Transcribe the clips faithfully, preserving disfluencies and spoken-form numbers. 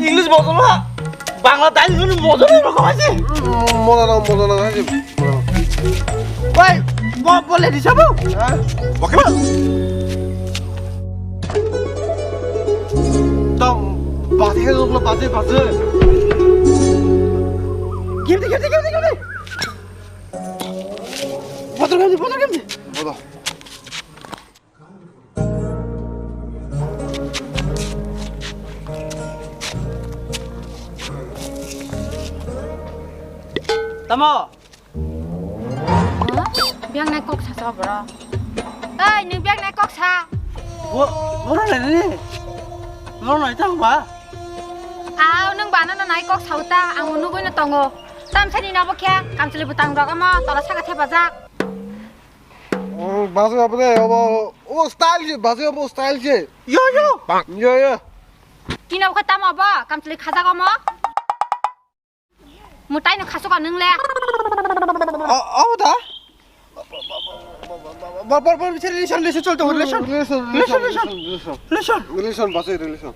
English bottle ha. Bangla dal nunu motor ni rokom ase. Motor na, motor na, ase. Oi, bo-, bole di sabu. Ha? Bokhe ba? Tam, bate ke loklo, bate, bate. Gimti, gimti, gimti, gimti. Botol gimti, botol gimti. Botol. Tamo? Huh? Biang nai kok sa sa bro. Ei, nung biang nai kok sa. Bo, boro nai ni. Boro nai tang ba? Aw, nung bana na nai kok sa uta, ang nugui na tongo. Tam sani na bo khe, kamchili butang rok amo, tola saka thepajak. Oh, basu apa deh? Apa, oh, style sih, basu apa style sih? Yo, yo. Yo, yo. Tino ko tamo ba, kam chili khaja ko mo. Mutai no khasu ka nung le. Oh, oh, da? Bor, bor, bor, bor, relation, relation, chol to, relation. Relation, relation, Relation, relation, relation. Relation. Relation, basu relation.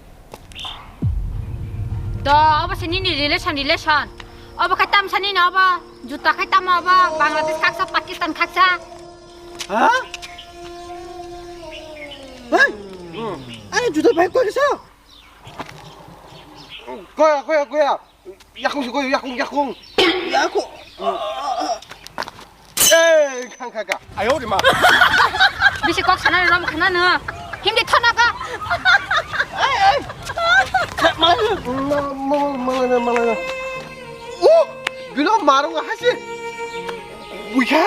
Do, obo se nini relation, relation. Obo khai tamsa nini obo, juta khai tamo obo, Bangladesh khaksa, Pakistan khaksa. Ha? Hey! Hmm. Are juta bhai koi kisa? Koya, koya, koya. Yakung si koya, yakung, yakung. Yakung. Eh, khang kha kha. Ayo de ma. Bisi kok sana rom khana no. Hindi thana ka. Ai, ai. Malai, malai, malai. Oh, bilo marung hasi. Buya,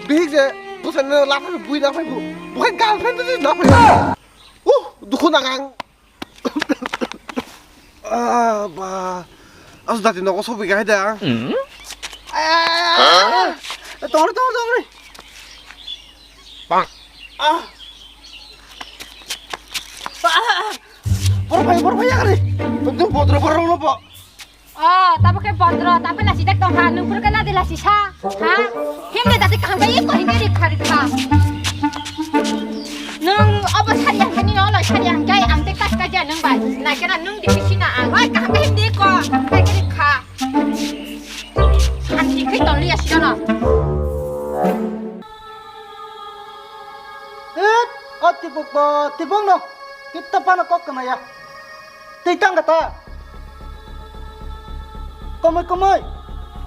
bihik je, busan na lafa bui na fai bu. Bukan girlfriend tu na fai. Oh, dukhu na kang. Ah, ba. Asu dati nogo sobi gai da. Hmm? Ah. Tongri, tongri, tongri. Bang. Ah. Ah. Bor bai, bor bai ya kari. Bentuk bodro bor lo bo. Oh, tabo khe bodro, tabo lasi dek tong ha, nung pur khe ladi lasi sa, ha? Himde dati kaham bai ko himde rik kha rik kha. Nung obo sari hangke ni no, sari hangke ang te kas ka ja nung bai. Na kena nung di kisi na ang. Oi, kaham bai himde ko, bai khe rik kha. Santi khe toli asi no. Hit, o tibuk bo, tibuk no. Kitta pano kok kana ya. Tei tang kata. Komoi, komoi.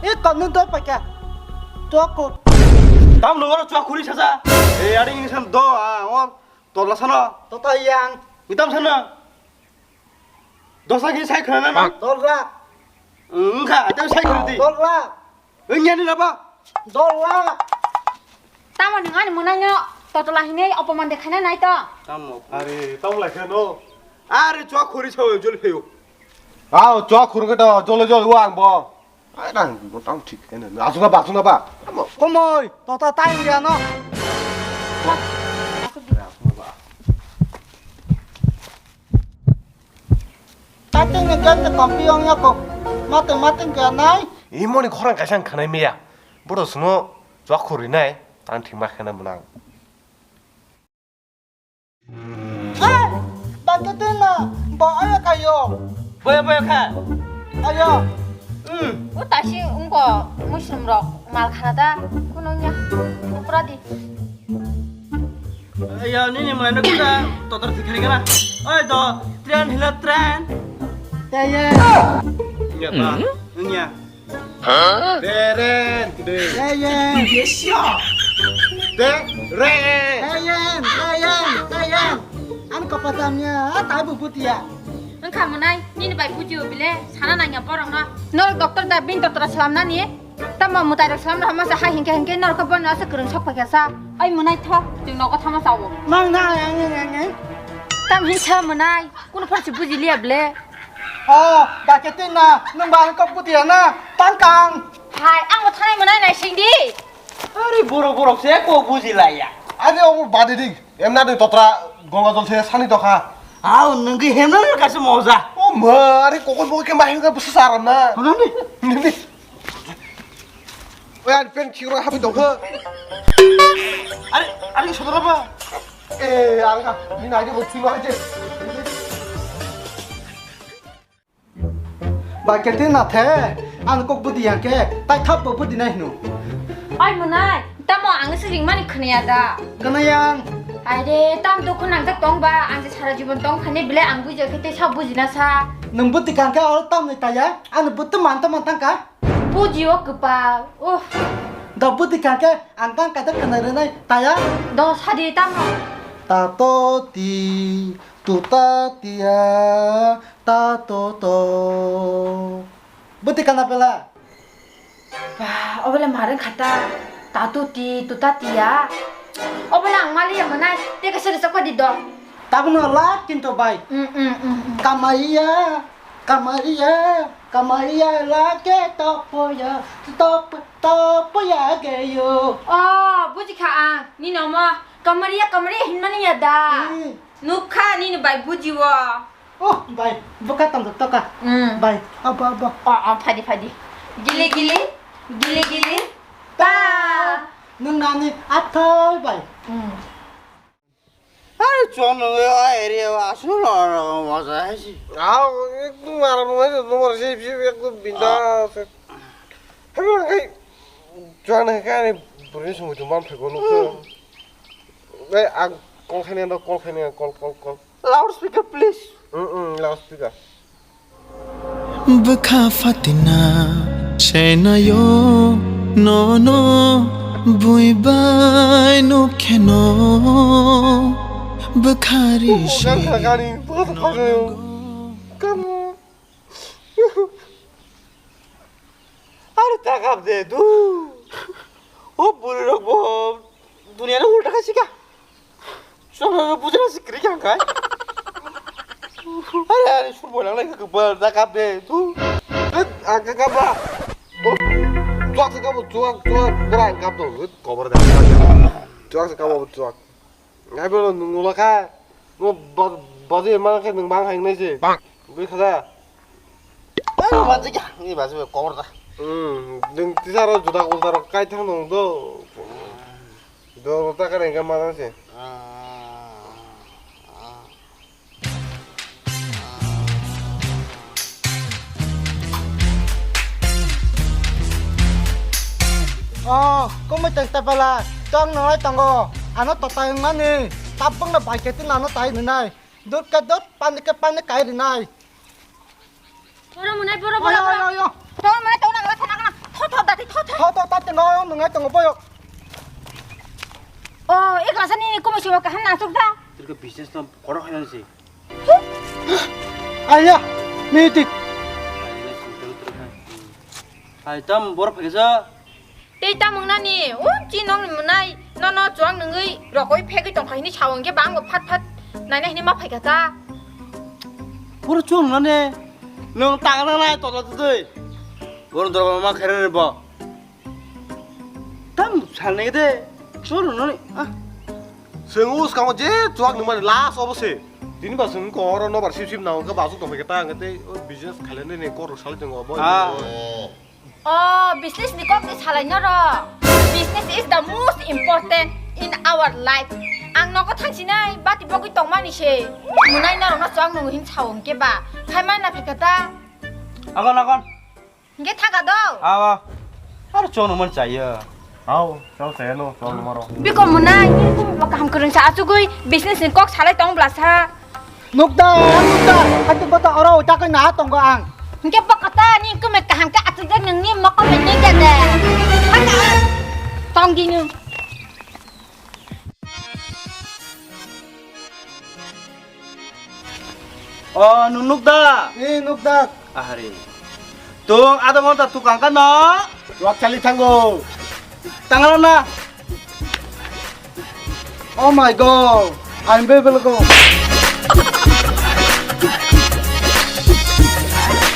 E kamnung doi paikha. Tua ko. Tam lo wala chua khuri sasa. E ari insan do a, o tola sano. Tota yang. Itam sano. Dosa ki sai khana na. Tola. Engkha, atam sai khuri di. Tola. Wngya ni laba. Dolla. Tamo nwng ani mwnaino totola hinwi opoman dekhaina nai to? Tamo? Are, tamo lai khe no? Are, chua khuri sao jol phaio. Ao, chua khuri khe to jol jol o ang bo. Ai, nang bo tamo thik khe no. Asuna ba, asuna ba. Tamo? Komoi, tota tai ya no. Tating ni gate kompi ong yako. Mate mating kaya nai. Imoni khorang kaisa ang khanai miya. Bodo sumo chua khuri nai. Tang thima khana mwnang. Eh, bate tin na. Ba aya kayo. Boya boya kha. Ayo. Hmm. O tasi ungko muslim rok mal khana da. Kuno nya. Upra di. Ayo, nini mwnaino kisa totor thik khani kana? Oi, do, train hila train. Teye. Iya, ta. Hmm? Iya. Teren. Teye. Teren. Teye, teye, teye. Ani kopa samya, tai bu butia. Wngkha mwnai, nini bai bujio bile, sana nangya borokno. Norok doctor da, bini doctor salamnani. Tamo mwtai rok salam rok masa hai hinkhe hinkhe norok bono asa kwrwng sok paikha sa. Ai mwnai tho, chwng nogo thama sao. Mang na ang ang ang ang. Tam hinsa mwnai, kuno phar se buji liya ble. Ha, ba ke tin na, nwng ba ang kok buti na, tang kang. Hai, ang bo thanai mwnai nai sing di. Ari borok borok se kok buji laya. Ari obo badi di, emna di totra gonga jol se sani tokha. Au, nwng ke hemna kaisa moja. O ma, ari kokoi bokoi ke mahing ka busa saram na. Hwnani? Nini. Oi, ani pant sikro habi tongkha. Ari, ari sodra ba. Eh, ang ka, ni nai de bo sima je. Ba kete na the, ang kok budi yang ke, tai thap bo budi nai hnu. Oi munai, tamo ang se ring mani khniya da. Kana yang. Ai de, tam dukhu nang jak tong ba, ang se sara jibon tong khani bile ang buji kete sa buji na sa. Nung budi kang ke ol tam ni taya, ang budi man tam man tang ka. Buji o kepal, uh. Da budi kang ke, ang tang ka da kana renai taya. Do sadi tamo. Tato ti, tuta tia, tato to. Budi kana pela. Bah, obole mareng khata. Tatu ti, tuta tia. Obole ang mali ya manai. Teka seri sokwa di do. Tabuno la kinto bai. Mm, mm, mm, mm. Kamaiya, kamaiya, kamaiya la ke topoya, top, topoya ge yo. Oh, buji kha ang. Ni nomo. Kamariya, kamariya hinmani ya da. Mm. Nukha nini bai bujiwo. Oh, bai, buka tong toka. Mm. Bai, abo, abo. Oh, oh, phadi, phadi. Gili, gili, gili, gili. Ta. Nung nani athai bai. Mm. Ai, chon nung yo, ai, area wa, asu no, no, mo sa, ai, si. Au, ek tu mara mo, tu mo, si, si, ek tu binda, se. Hei, hei, chon, hei, kai, buri, sung, tu, man, phego, nung, se. Ei, ang call khainai, no, call khainai, call, call, call. Loudspeaker, please. Mm, mm, loudspeaker. Bwkha fatina senayo nono bui bai no kheno bwkhari se. Gani, bwkha fatina. Gani. Ar takap de, du. O buri rok bo dunia no ulta kasi ka. Sono bujra si kri kan kai. Are, are, sur bolang lai ka bar da kap de tu. Aga kap ba. Tuak se kap, tuak, tuak, bura kap do. Kobar da. Tuak se kap, tuak. Ngai bo nung ula ka. Bo, bo, bodi mana ke nung bang hang nai se. Bang. Bui kha da. Ai, ba jik ya. Ni ba se kobar da. Hmm, nung tisa ro juda ulta ro kai thang nung do. Do ta ka reng ka mana se. Oh, kumui teng tepela, tong nongai tongo. Ano totai wngmani, tapung no bai keti nano tai rinai. Dut ke dut, pani ke pani kai rinai. Boro munai, boro, boro, boro. Yo, yo, yo. Tong munai, tong nang, sana kana. Tho, tho, dati, tho, tho. Tho, tho, tati no, nungai tongo boyo. Oh, ek rasa ni kumui siwa kaham nasuk da. Tirka business no korok hai nang si. Aya, meeting. Hai tam bor phagesa. Tei tamung nani, o chi nong ni munai, nono chuang nungui, rokoi phegui tongkha hini sao hingke bang bo phat phat naina hini ma phaikha ta. Boro chuang nani, nong tang nang nai, to to to tui. Boro doro ma khere re bo. Tam salnai de, choro nani, ah. Seng us kamo je chuak nung mani last obo se. Tini ba seng ko oro nobar sip sip nang ke basuk tong ke ta ang te business khailene ne kor salai tongo bo. Ah. Oh, business ni kok ni salai noro. Business is the most important in our life. Ang nogo thangsinai bati bogui tongmani se. Munai norok no chwng nung hin sao hingke ba. Khai mana phikata. Agon, agon. Hingke thangka do. Awa. Aro chwng nung man chaya. Ao, chwng chaya no, chwng nung maro. Biko munai, ni kum kaham kwrwng sa achugui business ni kok salai tong bla sa. Nukda, nukda, hati bata oro uta kai na tongo ang. Hingke bokata ni kume kaham ke atujak nang ni moko me ni gede. Hata. Tong di nu. O, nung nukda? Ni nukda. Ahari. Tung ada monta tukang kan no? Wak chali thango. Tangan na. Oh my God, I'm very welcome.